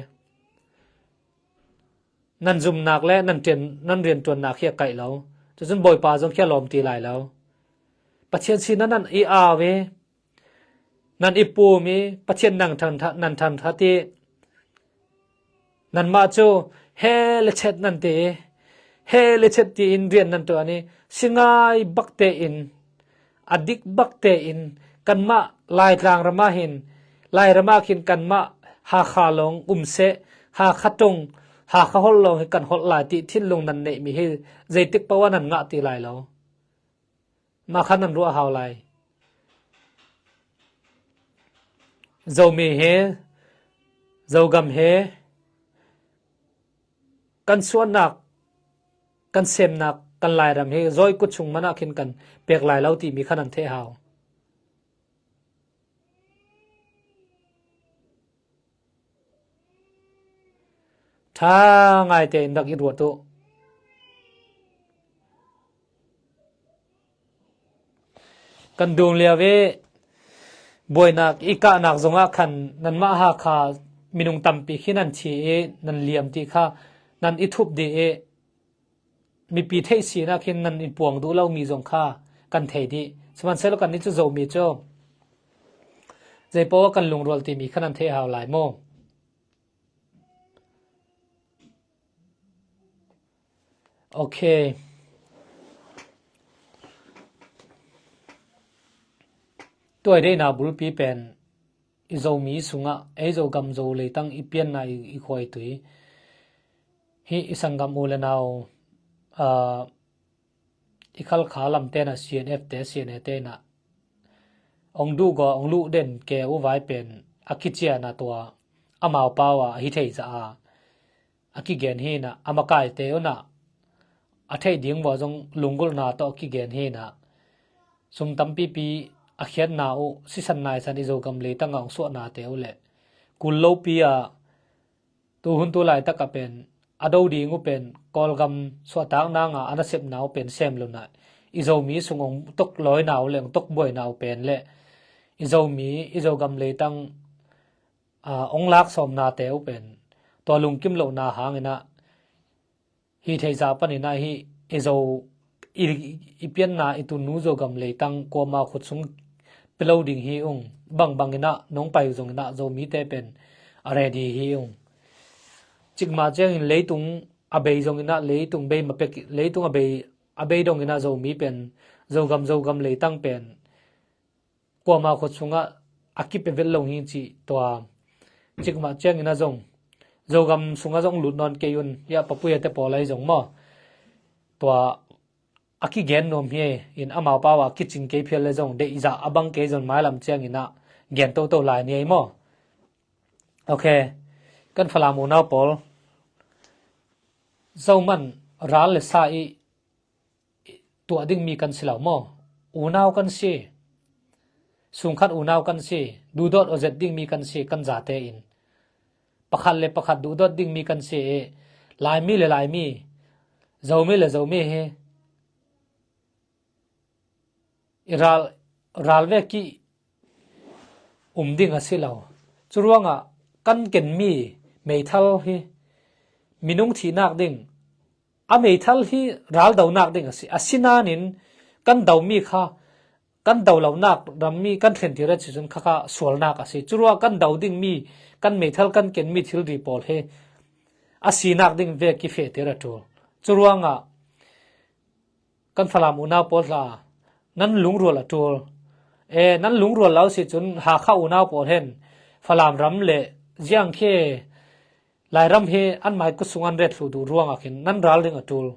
Nan zumnak le nan rian, nan riantuannak khi a kaih lo. Cucun Bawipa zong khi a lawm ti lai lo. Pathian sinah nan i au i, nan i pum i, Pathian nan thangthat, nan thangthat i, nanmah cu he le chet nan ti, he le chet tiin rian nan tuan i, singai bakte in, a dik bakte in, kanmah Laitlang ram ah hin, Lairam ah khin kanmah Hakha lawng um seh, Hakha tung, Hakha holh lawng hi kan holh lai ti thinlung nan neih mi hi, zeitik paoh ah nan ngah ti lai lo. Mah kha nan ruah hau lai. Zomi he, Zogam he, kan suahnak, kan semnak, kan Lairam he, zawi kut chung manah khin kan pek lai lo timi kha nan theh hau. Tha ngaite in rak i ruat uh. Kan dum liau i buainak i kahnak zongah khan nanmah Hakha minung tampi khi nan thi i nan liam ti kha nan i thup dih i mipi theih sinah khin nan i puang duh lo mi zong kha kan thei dih. Sihmanhsehlaw kannih cu Zomi cu zeipaoh ah kan lungrual timi kha nan thei hau lai maw? Ok. Tua i deihna bulpi pen i Zomi sungah ei Zogam Zo leitang i pianna i, i khuaitui hi i sanggam u le nau, aa, i Khalkha lamte na C N F te, C N A te na ong duh gaw, ong luh den ke uh vai pen a kiciana tua amau pau a, a hi thei za a, a kigen hi na, a makaite uh na, a theih ding vua zong lunggulhna tawh a kigen hi na, sum tampipi a khiatna uh, sisan naisan i Zogam leitang a ong suahnate uh le kul lopi a, tu hun tu laitak ah pen a do ding uh pen Kawlgam suahtak nanga a nasepna uh pen sem lo na, i Zomi sung ong tok lawina uh le ong tok buaina uh pen le i Zomi, i Zogam leitang, aa, ong lak sawmnate uh pen tua lungkim lohna hangin ah hi thei za panin ah hi i Zo, i, i pianna i tunu Zogam leitang kuama khut sung pia lo ding hi ung. Bangbang in ah nong pai uh zongin ah Zomite pen a ready hi ung. Cikmah ciangin leitung a bei zongin ah, leitung bei mapek, leitung a bei, a bei dongin ah Zomi pen, Zogam, Zogam leitang pen kuama khut sungah a kipia vet lo hi cih tua cikmah ciangin ah zong, Zogam sungah zong lut nawn kei un, ya, Papuia te pawl ahi zong maw, tua a kigen nuam hi in amau pau a kicing kei phial le zong deihzah a bang kei zong mailam ciangin ah gen toto lai ni ei maw? Ok, kan Falam unau pawl, Zoman ral le sa i tuah dingmi kan si lo maw? Unau kan si. Sungkhat unau kan si. Duhdawt awzet dingmi kan si, kan zate in. Pakhat le pakhat duhdawt dingmi kan si i, Laimi le Laimi, Zomi le Zomi hi i ral, ral vek i um ding a si lo. Curuangah kan kenmi meithal hi minung thihnak ding a meithal hi raldonak ding a si. A si nanin kan do mi kha, kan do lonak ram mi kan thlentir a si cun kha kha sualnak a si. Curuang kan do ding mi, kan meithal kan ken mi thilri pawl hi a sinak ding vek kifehtir a ṭul. Curuangah kan Falam unau pawl tla, nan lungrual a ṭul. E, nan lungrual lo si cun Hakha unau pawl hen Falam ram le ziangkhe Lairam hi an maikut sung an ret thluh duh ruangah khin nan ral ding a ṭul.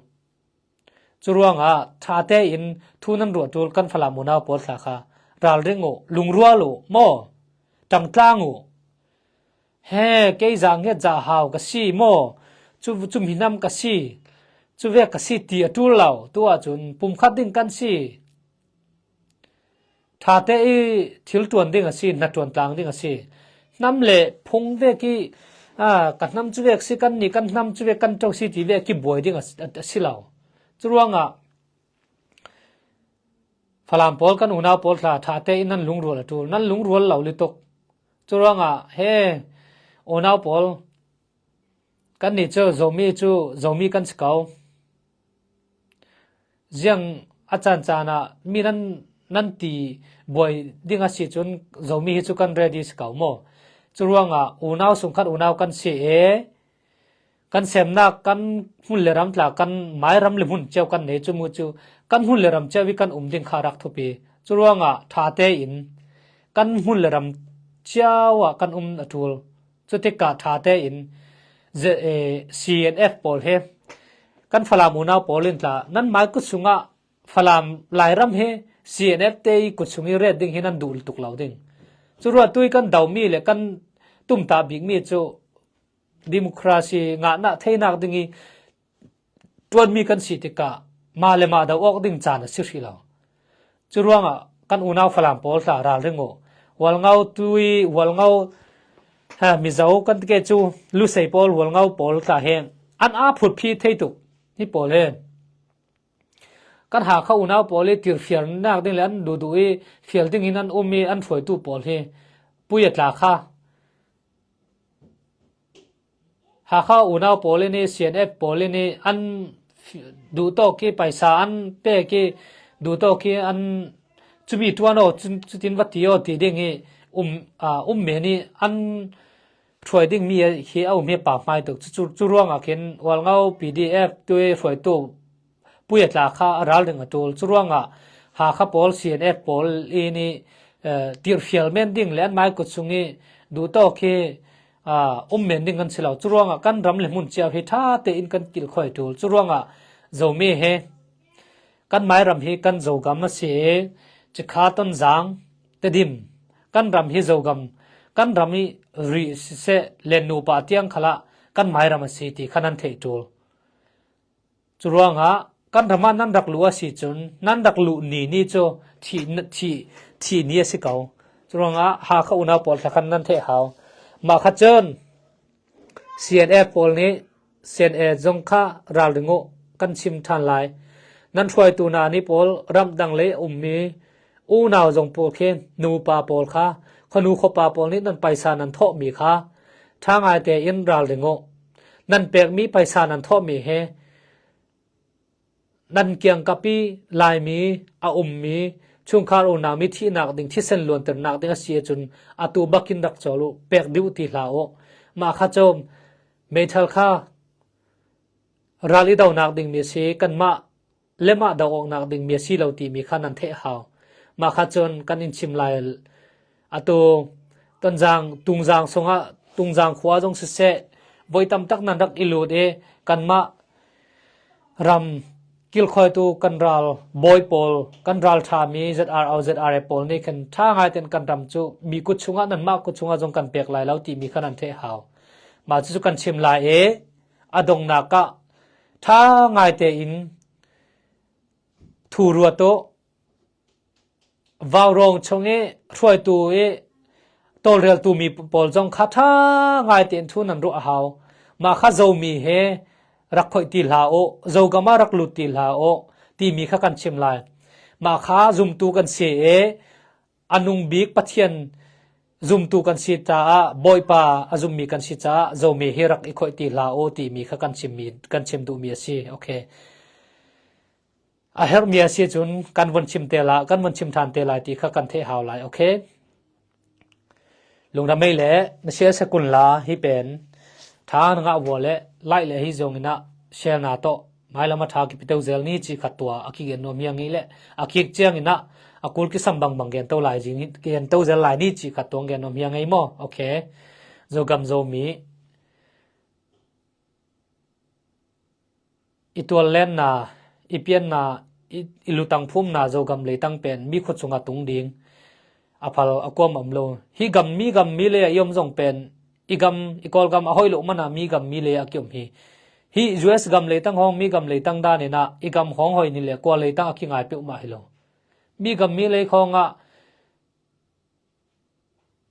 Curuangah ṭhate in thu nan ruah ṭul kan Falam unau pawl tla kha ral ding uh, lungrual uh maw, ṭangtlang uh. He, kei zah nget zah hau ka si maw, cu, cu minam ka si, cu vek ka si ti a ṭul lo. Tu ahcun pumkhat ding kan si. Ṭhate i thil ṭuan ding a si, hnaṭuan tlang ding a si. Hnam le phung vek i, a, ka hnam cu vek si kan ni, kan hnam cu vek kan ṭo si ti vek kibuai ding a, a, a si lo. Curuangah Falam pawl kan unau pawl tla ṭhate in nan lungrual a ṭul, nan lungrual lo lituk. Curuangah he unau pawl, kan ni cu Zomi cu Zomi kan si ko. Ziang a caan caan ah mi nan, nan ti buai ding a si cun Zomi hi cu kan ready si ko maw? Curuangah unau sung khat unau kan si e, kan semnak kan hmun le ram tla kan mai ram le hmun cio kan nei cu mu cu kan hmun le ram cio i kan um ding kha rak thupi. Curuangah ṭhate in kan hmun le ram cio ah kan um a ṭul. Cutikah ṭhate in Z-, eh, C N F pawl he kan Falam unau pawl in tla nan maikut sungah Falam Lairam he C N F te i kut sung i ret ding hi nan duh lutuk lo ding. Curuah tui kan do mi le kan tumtah bik mi cu democracy ngahnak theinak ding i ṭuanmi kan si tikah mah le mah do awk ding caan a si hrih lo. Curuangah kan unau Falam pawl tla ral ring uh. Hualngo tui, hualngo, ha, Mizo kan ti ke cu Lusei pawl, hualngo pawl tla he an aa phutphi thei tuk. Hi pawl he kan Hakha unau pawl i tirfialnak ding le an duhduh i fial dingin an um i an hruaitu pawl hi pui a tla kha Hakha unau pawl in i C N F pawl in i an duhtawk i paisa an pek i duhtawk i an cumi ṭuan aw, cu-, cutin va ti aw ti ding i um, aa, um men i an hruai ding mi hi a um hi a pahmai tuk. Cu, cu, cu ruangah khin Hualngo P D F tui hruaitu pui a tla kha a ral ding a ṭul. Cu ruangah Hakha pawl, C N F pawl i ni, eh, tirhfial men ding le an maikut sung i duhtawk hi, ah, um men ding kan si lo. Cu ruangah kan ram le hmun ciau hi ṭha tein kan kilkhawi ṭul. Cu ruangah Zomi he kan mairam hi kan Zogam a si i Cikha, Tonzang, Tedim, kan ram hi Zogam, kan ram i rih siseh le nupa tiang khalah kan mairam a si ti kha nan theih ṭul. Cu ruangah kan ramah nan rak luh a si cun nan rak luh ni ni cu thih, thih, thih ni a si ko. Cu ruangah Hakha unau pawl tla khan nan theih hau. Mah kha cun C N F pawl nih C N A zong kha ral ring uh kan chim ṭhan lai. Nan hruaitu na ni pawl ramdang lei a ummi unau zong pawl khi nupa pawl kha khuanu khuapa pawl nih nan paisa nan thawhmi kha ṭha ngaite in ral ring uh. Nan pekmi paisa nan thawhmi he nan kiangkap i Laimi a ummi chungkhar unau mi thihnak ding, thisen luanternak ding a si ahcun atu bakin rak cawl uh, pek dih uh ti hlah uh. Mah kha cawm meithal kha ral i donak dingmi a si, kanmah le mah do awknak dingmi a si lo timi kha nan theih hau. Mah kha cun kan in chim lai. Atu Tonzang, Tungzang sungah, Tungzang khua zong siseh, voi tamtak nan rak i lut i kanmah ram kilkhawitu kan ral bawi pawl, kan ral ṭhami Z R O, Z R A pawl nih khan ṭha ngaitein kan ram cu mi kut chungah, nanmah kut chungah zong kan pek lai lo timi kha nan theih hau. Mah cu kan chim lai i a dongnak ah ṭha ngaite in thu ruat uh, vaurawng chung i hruaitu i tawlreltu mi pawl zong kha ṭha ngaite in thu nan ruah a hau. Mah kha Zomi he rak khoih ti hlah uh, Zogam ah rak lut ti hlah uh timi kha kan chim lai. Mah kha zumtu kan si i a nung bik Pathian zumtu kan si caah, Bawipa a zummi kan si caah, Zomi hi rak i khoih ti hlah uh timi kha kan chim mi, kan chim duhmi a si. Okay. A herh mi a si cun kan von chim te la, kan von chim than te lai ti kha kan theih hau lai. Okay. Lungdam ei le na share sak un la, hi pen tha na ngah vua le, like le hi zongin ah share na tawh mailam a tha kipi to zel ni cih khat tua a kigen nuam hi a ngei le, a kik ciangin ah a kul kisam bangbang gen to lai zing hi, gen to zel lai ni cih khat tua gen nuam hi a ngei maw? Okay. Zogam Zomi i tuallenna, i pianna, i, i lutang phumna Zogam leitang pen mi khut sungah tung ding a phal a kuam a om lo. Hi gam, mi gam mi lei ah i om zong pen, i gam, i Kawlgam a hoih loh mana mi gam mi lei ah a kiom hi. Hi U S gam leitang hawng, mi gam leitang danin ah i gam hawng hoih ni le kua leitang a kingai peuhmah hi lo. Mi gam mi lei khawngah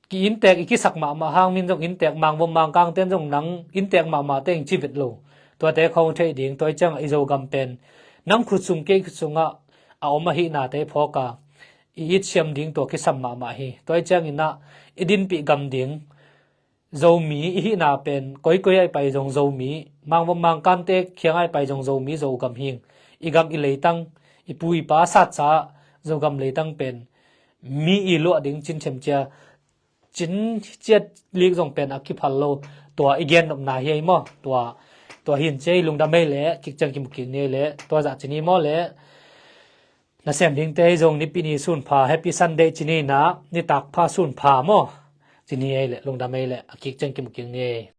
ki inntek i kisak mahmah hang, min zong inntek, mangvom mangkang ten zong nang inntek mahmah te in ci vet lo. Tuate khawng theih ding, tua i ciangah i Zogam pen nang khut sung, kei khut sungah a om ahihna te phawk a, i it siam ding tua kisam mahmah hi. Tua i ciangin ah i dinpih gam ding, Zomi i hihna pen koikoi ah i pai zong Zomi, mangvom mangkante khiang ah i pai zong Zomi, Zogam hing. I gam i leitang, i pu i pa satsa Zogam leitang pen mi i luah ding cin themcia, cin ciat lik zong pen a kiphal lo. Tua i gen nopna hi ei maw? Tua, tua hin cia i lungdam ei le, kik ciang kimu kik ni ei le, tua zah cin hi maw le? Na sem dingte hi zong nipi ni sun pha, Happy Sunday cin hi na, nitak pha sun pha maw? Cin hi ei le, lungdam ei le, a kik ciang kimu kik ni ei.